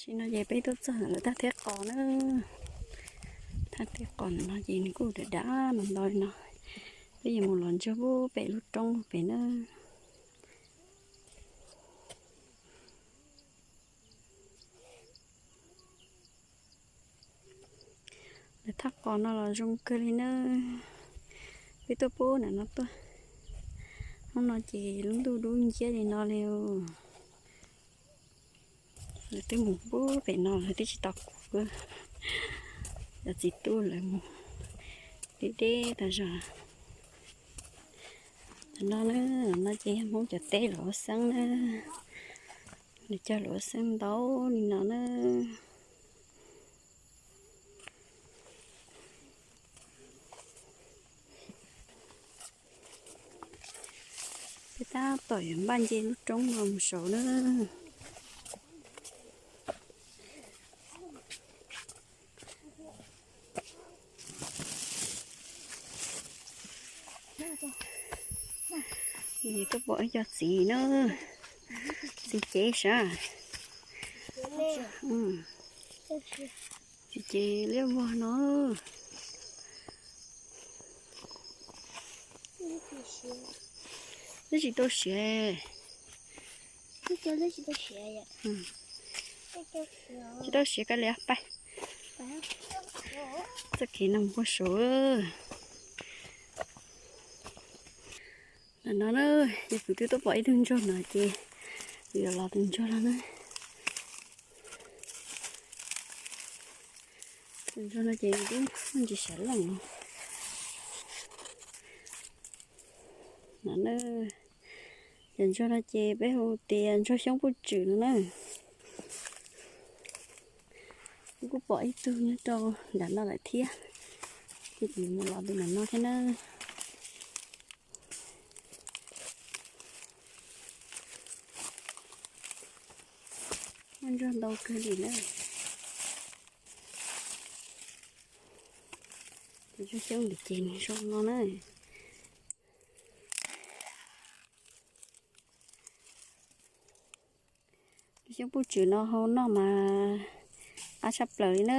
Nim no ces peb tuaj txog ntawm lawv thaj teb qos na. Thaj teb qos no ces nws kuj dav dav no ntau li no. Peb yuav mus los ntsuag pem lub roob pem na. Lawv thaj qos no los zoo kawg li na. Peb tuaj pub ntawm no tuaj. Hnub no ces lub ntuj dub nciab li no li. Lawv twb mus pub pem no lawv twb tsis tau kuv. Cov txiv tub lawv mus deb deb tas zog. Tam no na, no ces yog Hmoob cov teb lawv ua xeeb na. Lawv cog lawv ua xeeb ntau li no na. Peb tab tom yuav npaj nce lub roob no mus saud na. Tuaj pom ib co txiv na, txiv cev sav, txiv cev liab vog no. Twb tsis tau siav. Tsis tau siav, kav liam pais. Txoj kev no mus puag saud. Ntawm no na, yog kuv twb tuaj pom ib tug ntsuag no ces kuv yuav los tus ntsuag no na. Tus ntsuag no ces twb muaj ntsis sav looj no. No na, cov ntsuag no ces peb hu tias ntsuag xyoob puj tswm no na. Kuv kuj pom ib tug nyob rau nram no lawm thiab, ces kuv mus los tus nram no thiab na. Muaj ntsuag ntau kawg li na. Tus ntsuag xyoob ntawm ces nws zoo no na. Tus xyoob puj tswm no hau noj mas qab tshaj plaws li na.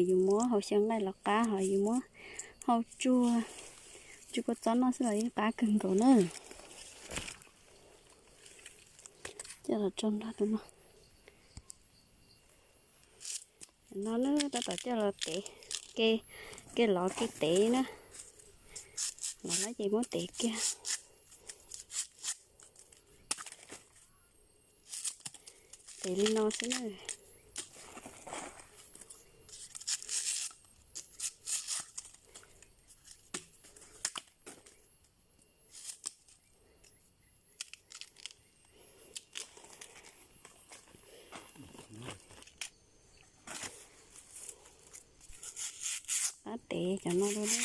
Yus muab hau xyaw nqaij los qab, ho yus muab hau tsuag, tsuag kua txob noj xwb los yeej qab kawg nkaus na. Coj los tso nrog tus no. No na, tab tom coj los tev, ke, ke lov ke tev na. Lov lawm ces muab tev kiag. Tev li no xwb na. Ab, tev cov no dua na.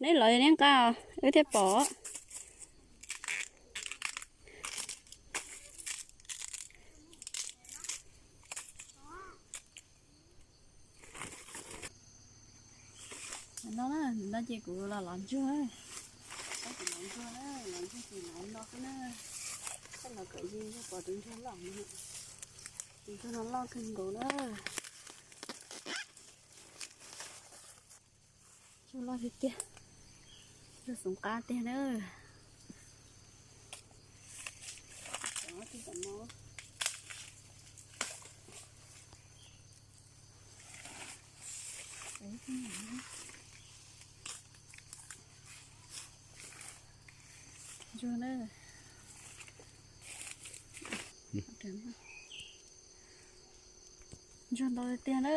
Neb los neb nqa, wb thiaj pom. No na, no ces kuv los lov ntsuag, kuv lov ntsuag, lov ntsuag ces lov no xwb na. Tej los kom ze ntsuag pom tus ntsuag loj, tus ntsuag no loj kawg nkaus na. Ntsuag loj tiag tiag, ntsuag xoom qab tiag na. Ntsuag na. Ntsuag ntau tiag tiag na.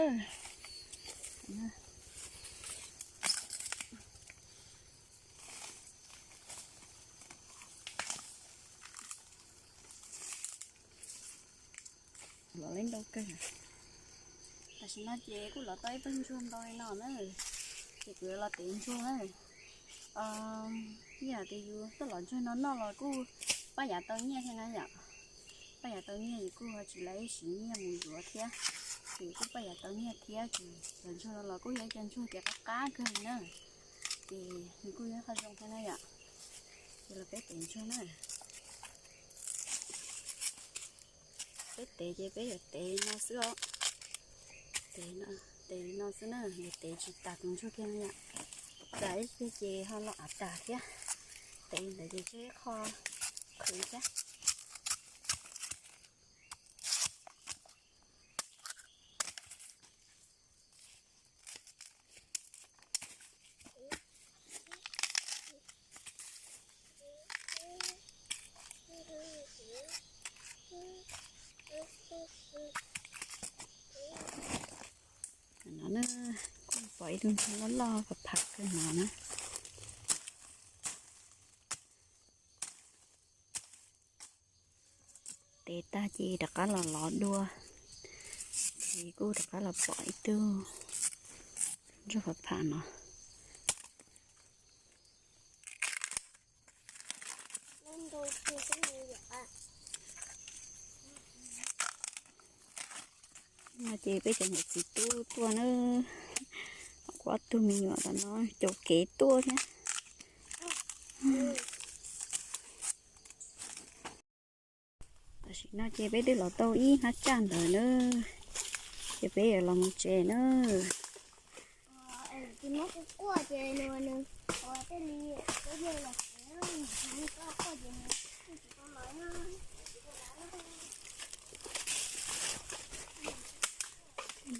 Lov li ntau kawg. Tam sim no ces kuj lov tau ib pawg ntsuag ntau li no na, ces kuv yuav los tev ntsuag na. Ib yam tias yus tuaj lov ntsuag no noj los kuj pab yav tau nyiaj thiab na yom. Paj yav tau nyiaj yus kuj ho tsis lawv siv nyiaj mus yuav thiab, ces kuj paj yav tau nyiaj thiab ces cov ntsuag no los kuj yog cov ntsuag ces qab qab kawg li na, ces nws kuj yog qhov zoo thiab na yom. Ces los peb tev ntsuag na. Peb tev ces peb yuav tev no xwb os. Tev no, tev no xwb na, yuav tev tsis tas tus ntsuag kiag na yom. Txav ib pliag ces ho los av tas thiab. Tev ntawd ces tseg qho qhwv thiab. No na, kuj pom ib tug ntsuag loj loj phav phav kawg no na. Tev tag ces rov qab los lov dua, ces kuj rov qab los pom ib tug ntsuag phav phav no. No ces peb cov niam txiv tub tuaj na, kuv ob tug me nyuam tam no caum kev tuaj thiab. Tam sim no ces peb twb los tau ib hnab tsaj ntawd na, ces peb yuav los mus tsev na.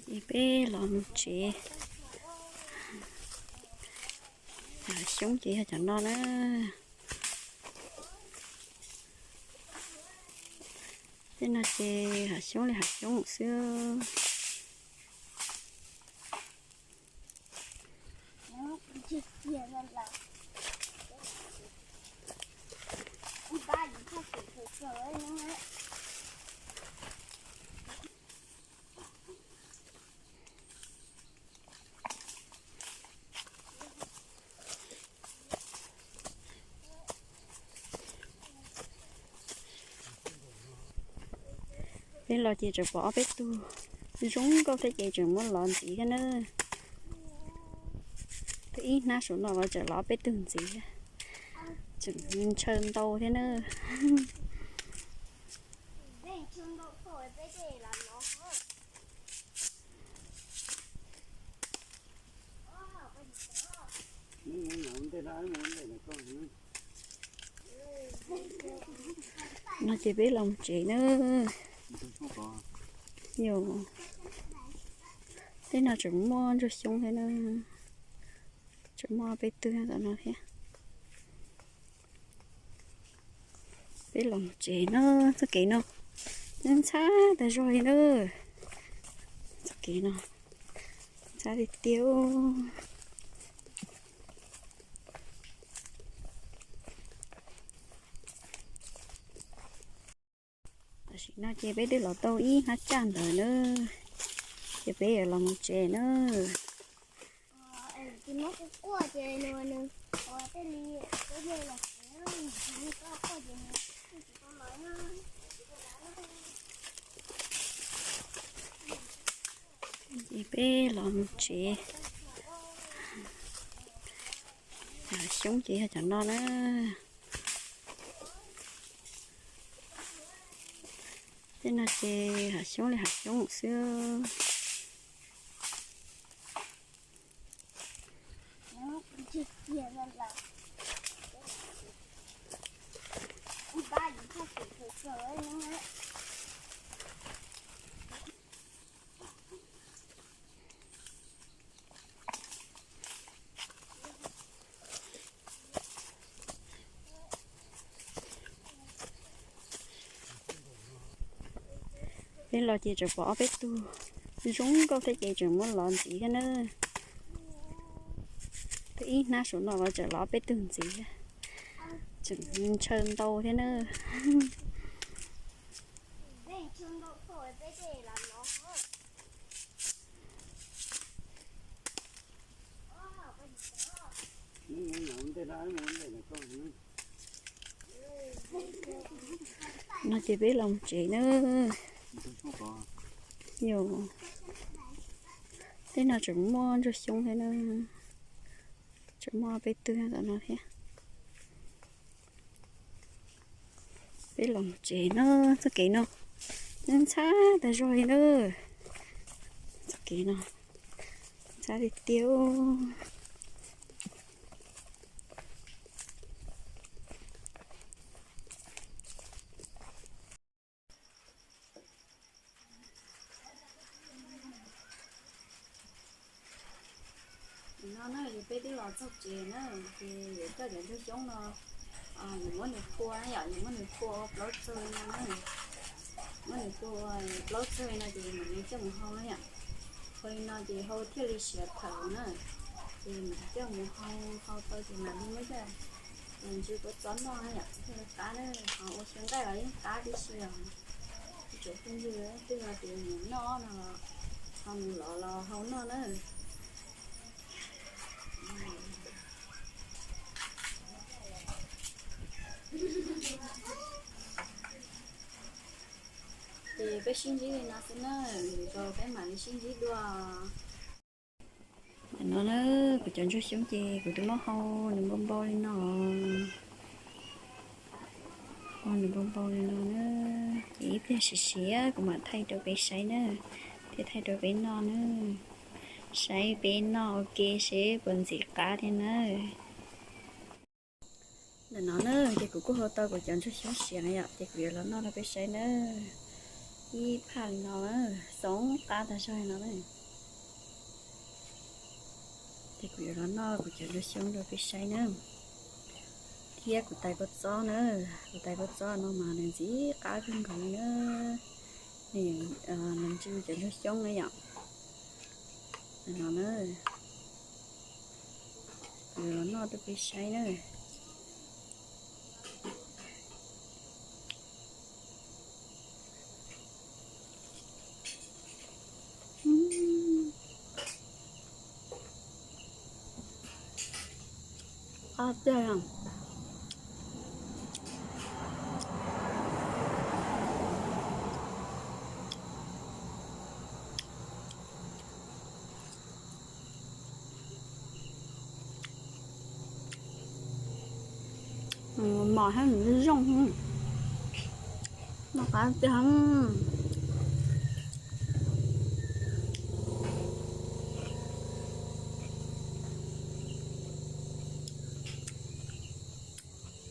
Ces peb los mus tsev. Hav xyoob ces yog cov no na. Tej no ces hav xyoob li hav xyoob xwb. Peb los ces tseem pom ob peb tug zoo nkauj thiab ces tseem muab lov ntxiv thiab na. Twb ib hnab saum no los tseem los ob peb tug ntxiv, tseem ntshaw ntau thiab na. No ces peb los tsev na. Yog, tej no tseem muaj ntsuag xyoob thiab na. Tseem muaj peb tug tom no thiab. Peb los tsev na, txoj kev no ntxhab tas zog li na. Txoj kev no ntxhab tiag tiag. Tam sim no ces peb twb los tau ib hnab tsaj ntawd na, ces peb yuav los mus tsev na. Ces peb los mus tsev. Hav xyoob ces yog cov no na. Tej no ces hav xyoob li hav xyoob xwb. Peb los ces tseem pom ob peb tug zoo nkauj thiab ces tseem muab lov ntxiv thiab na. Twb ib hnab saum no los tseem los ob peb tug ntxiv, tseem ntshaw ntau thiab na. No Ces peb los tsev na. Yog tej no tseem muaj ntsuag xyoob thiab na, tseem muaj peb tug tom no thiab. Peb los tsev na, txoj kev no ntxhab tas zog li na. Txoj kev no ntxhab tiag tiag. No na, peb twb los txog tsev na, ces yuav coj cov ntsuag xyoob no, yuav muab nws phua na yom, yuav muab nws phua ua plaub txag no na. Muab nws phua ua plaub txag no ces mam li coj mus hau na yom. Hau li no ces hau thiaj li siav thawm na. Ces mam coj mus hau, hau tau ces mam li muab coj los ntsis kua txob noj na yom, thiaj li qab na. Ho ua xyaw nqaij los yeej qab tib si os. Tsoom phooj ywg twg tias nyiam noj no los ho mus lov los hau noj na. Ces peb sib ntsib li no xwb na, lwm zaus peb mam li sib ntsib dua. Ntawm no na, kuv cov ntsuag xyoob ces kuv twb muab hau nws npau npau li no. Hau nws npau npau li no na, ces ib pliag siav siav kuv mam thaij rau peb saib na, thiab thaij rau peb noj na. Saib peb noj ua ke seb puas ntxim qab thiab na. Ntawm no na, ces kuv kuj hau tau kuv cov ntsuag xyoob siav na yom, ces kuv yuav los noj rau peb saib na. Ib phaj li no na, xoob qab tag zog li no na. Ces kuv yuav los noj kuv cov ntsuag xyoob rau peb saib na. Thiab kuv tais kua txob na, kuv tais kua txob no mas nws ntxim qab kawg nkaus li na. Nws, nws ntsis cov ntsuag xyoob na yom. No na, kuv yuav los noj rau peb saib na. Qab tiag. Mos hab nws zoo, noj qab tiag.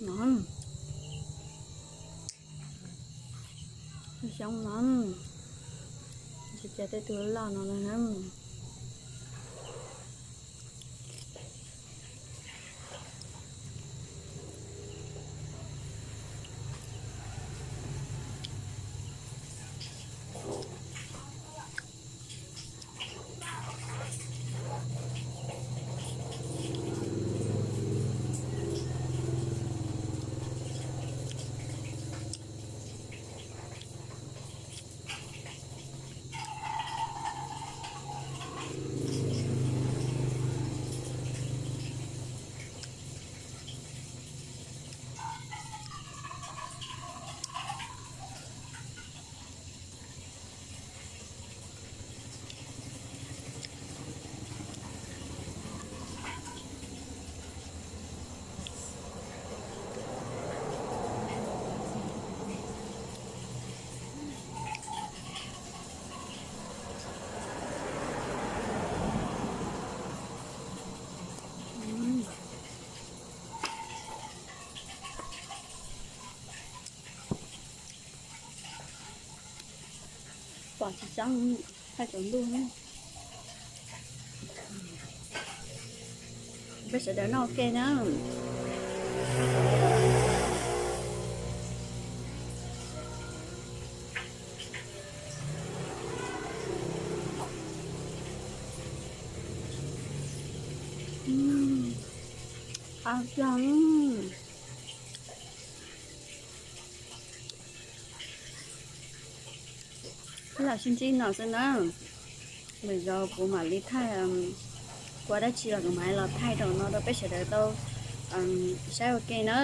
No, xyoob no, tsis cas tej tug loj no na. Pom tsis tseeb, hais tsaus ntuj. Peb sawv daws noj ua ke na. Qab tiag. Peb los sib ntsib no xwb na. Lwm zaus kuv mam li thaij, ua dab tsi los kuv mam li los thaij rau no rau peb sawv daws tau saib ua ke na.